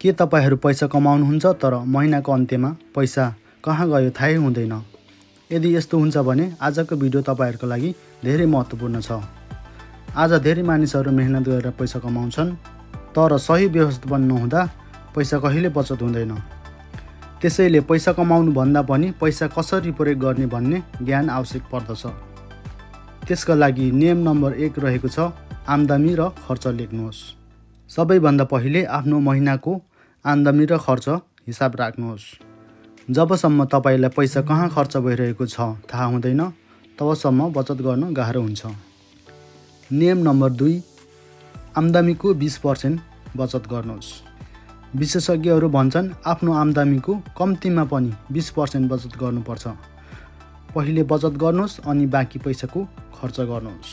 के तपाईहरू पैसा कमाउनुहुन्छ तर महिनाको अन्त्यमा पैसा कहाँ गयो थाहै हुँदैन? यदि यस्तो हुन्छ भने आजको भिडियो तपाईहरूको लागि धेरै महत्त्वपूर्ण छ। आज धेरै मानिसहरू मेहनत गरेर पैसा कमाउँछन् तर सही व्यवस्थापन नहुँदा पैसा कहिले बचत हुँदैन। त्यसैले पैसा कमाउनु भन्दा पनि पैसा कसरी प्रयोग गर्ने भन्ने ज्ञान आवश्यक पर्दछ। त्यसका लागि नियम नम्बर 1 रहेको छ आम्दानी र खर्च लेख्नुहोस्। सबैभन्दा पहिले आफ्नो महिनाको आम्दानी र खर्च हिसाब राख्नुहोस्। जबसम्म तपाईलाई पैसा कहाँ खर्च भइरहेको छ थाहा हुँदैन तबसम्म बचत गर्न गाह्रो हुन्छ। नियम नम्बर 2 आम्दानीको 20% बचत गर्नुहोस्। विशेषज्ञहरू भन्छन् आफ्नो आम्दानीको कम्तीमा पनि 20% बचत गर्नुपर्छ। पहिले बचत गर्नुहोस् अनि बाँकी पैसाको खर्च गर्नुहोस्।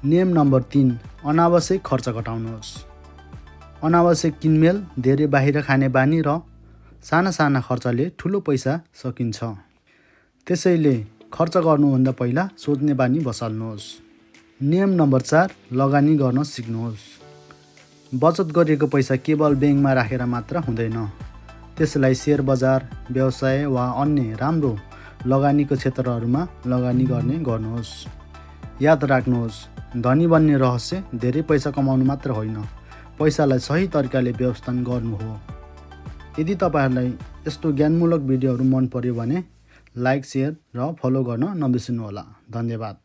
नियम नम्बर 3 अनावश्यक खर्च घटाउनुहोस्। अनावश्यक किनमेल, धेरै बाहिर खाने बानी र साना खर्चले ठुलो पैसा सकिन्छ। त्यसैले खर्च गर्नुभन्दा पहिला सोच्ने बानी बसाल्नुहोस्। नियम नम्बर 4 लगानी गर्न सिक्नुहोस्। बचत गरिएको पैसा केवल ब्याङ्कमा राखेर मात्र हुँदैन। त्यसलाई सेयर बजार, व्यवसाय वा अन्य राम्रो लगानीको क्षेत्रहरूमा लगानी गर्नुहोस्। याद राख्नुहोस्, धनी बन्ने रहस्य धेरै पैसा कमाउनु मात्र होइन, पैसालाई सही तरिकाले व्यवस्थापन गर्नु हो। यदि तपाईहरूलाई यस्तो ज्ञानमूलक भिडियोहरू मन पर्यो भने लाइक, सेयर र फलो गर्न नबिर्सनुहोला। धन्यवाद।